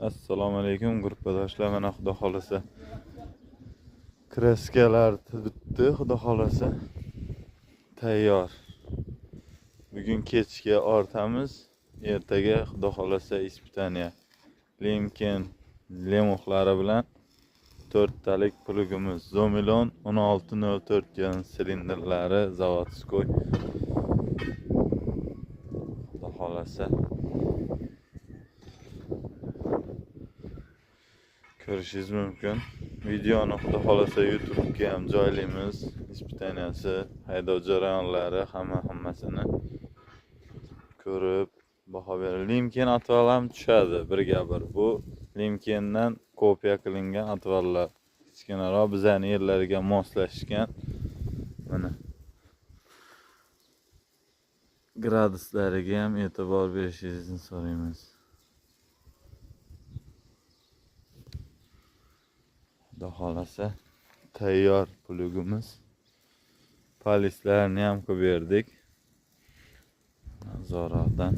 Assalomu alaykum gruppadoshlar, mana xudo xolasa kraskalar bitdi, xudo xolasa tayyor. Bugun kechga ortamiz, ertaga xudo xolasa ispitaniya. Lemken lemuxlari bilan 4 talik plugimiz Zomilon 1604 gan silindrlari zavodskoy. Xudo xolasa ko'rishingiz mumkin. Videoni xudo xolasa YouTube'ga ham joylaymiz. Ispitaniyasi, haydov jarayonlari, hammasini ko'rib baho bering. Limken atval ham tushadi birga bir. Bu Limkendan kopiya qilingan atvallar. Kichkinaroq bizning yerlarga moslashgan. Mana graduslariga ham e'tibor berishingizni so'raymiz. Xudo xolasa tayyor plugimiz. Palislarni ham qilib berdik. Zo'roqdan.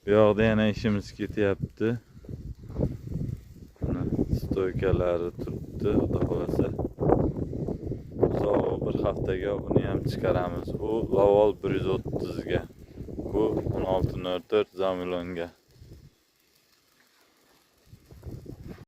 Bu yoqda yana ishimiz ketyapti. Mana stoykalari turibdi, xudo xolasa. Uzog'i bir haftaga buni ham chiqaramiz. Bu Lovol 130 ga. Bu 1604 Zamilonga.